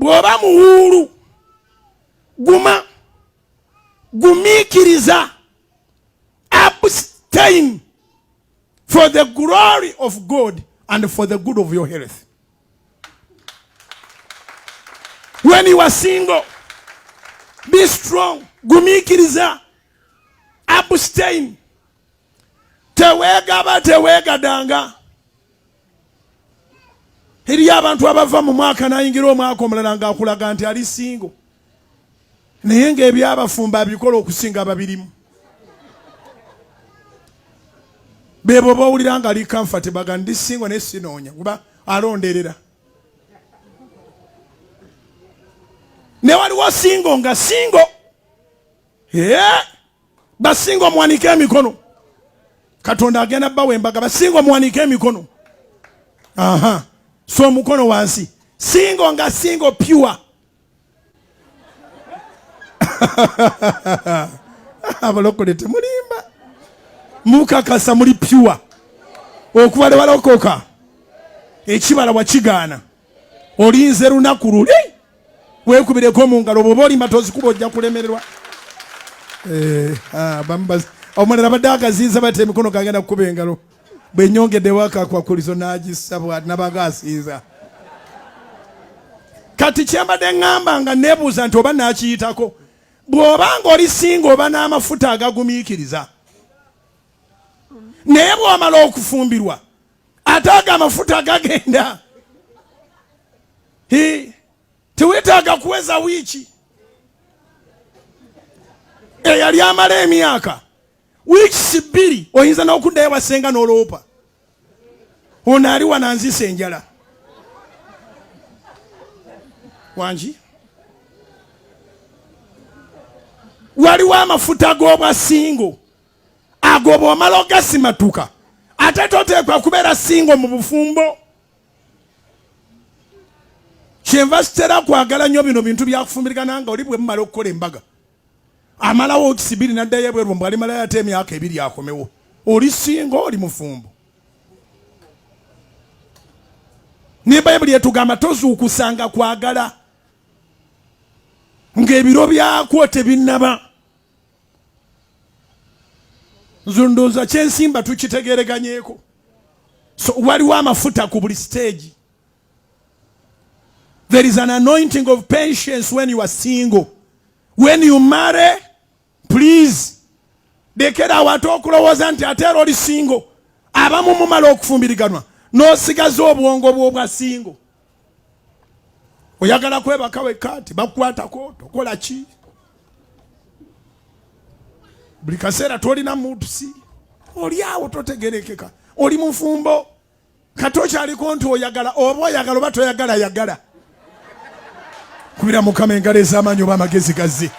Bw'oba muwuulu, guma, gumiikiriza, abstain for the glory of God and for the good of your health. When you are single, be strong, gumiikiriza, abstain. Teweegaba, teweegadanga. Eriyo abantu abava mu mwaka n'ayingira omwaka omulala ng'akulaga nti ali singo, naye ng'ebyabafumba abikola okusinga ababirimu. Bebo bowulira nga ali comfort, baga ndi singo naye sinoonya, kuba alonderera. Ne waliwo singo nga singo, basinga omuwanike emikono, Katonda agenda bawa embaga. Basinga omuwanike emikono, aha, so omukono wansi. Singo nga singo pure. Abalokole temulimba, mukakasa muli pure okuba lewalokoka, ekibala wakigaana, olinze lunaku luli weekubireko mu ngalo. Bw'oba olimba tozikuba, ojja kulemererwa. Eh, ah, omulala badde akaziiza bata emikono gagenda kukuba engalo, bwe nyongeddewo akakwakulizo n'agissa nabaga asiiza. Kati kyembadde ŋŋamba nga neebuuza nti oba naakiyitako, bw'oba ng'oli singa oba n'amafuta agagumiikiriza, naye bw'omala okufumbirwa ate ago amafuta gagenda. Tewetaaga kuweza wiiki eyali amala emyaka, wiiki 2 oyinza n'okuddayo wasenga n'oloopa, ono ali wano anzisa enjala wangi. Waliwo amafuta g'obwasingo, ago bw'omala ogasimatuka ate toteekwa kubeera singo mu bufumbo. Kyenva sitera kwagala nnyo bino bintu byakufumbirigana nga oli bwe mumala okukola embaga amalawo okisi 2 naddayo ebweru, mbu alimalayo ate emyaka 2 akomewo. Oli singo, oli mufumbo. Ne Bayibuli etugamba tozuukusanga kwagala ng'ebiro byakwo tebinnaba. Nze ndowooza kyensimba tukitegereganyeeko. So waliwo amafuta ku buli stage. There is an anointing of patience when you are single. When you marry, please lekera awo ate okulowooza nti ate era oli single. Abamu mumala okufumbiriganwa n'osigaza obwongo bw'obwa single, oyagala kwebaka wekka, tebakukwatako, tokola ki, buli kaseera tolina mutusi, oli awo totegerekeka. Oli mufumbo kati okyaliko nti oyagala, oba oyagala oba toyagala, yagala. Kubira Mukama engalo ez'amaanyi oba amagezi gazze.